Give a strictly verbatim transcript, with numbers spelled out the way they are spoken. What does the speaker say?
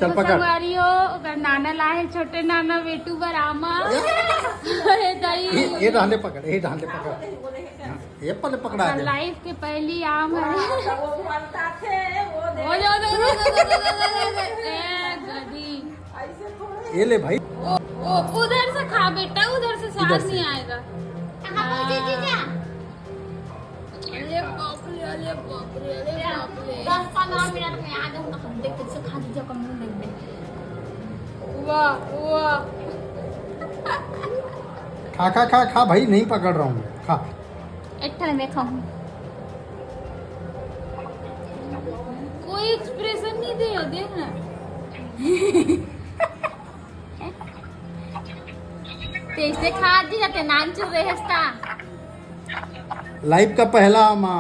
चल पकड़। संगवारी हो, ओकर नाना लाए हे, छोटे नाना बेटू बर आमा। अरे दाई। ये, ये डाले पकड़, ये डाले पकड़। हाँ, ये पहले पकड़ा दे। लाइफ के पहली आम है। वो भरता थे वो दे ओ, दे, दे, दे। ए, गधी। ऐसे थोड़े ये ले भाई। ओ, ओ, उधर से खा बेटा, उधर से स्वाद इधर से। नहीं आएगा। कहाँ पहुँचे जीजा? अरे बाप रे, अरे बाप रे, अरे बाप रे। दस पन्द्रह मिनट में आ जाऊंगा, हम देख कैसे खा जीजा का मुंह देख दे। वाह, वाह। खा खा खा खा भाई, नहीं पकड़ रहा हूँ मैं, खा। एक ठन मैं खाऊं। कोई एक्सप्रेशन नहीं दे, देख ना। तेज से खा जीजा, ते नान चुर रहे हस्ता। लाइफ का पहला आमा।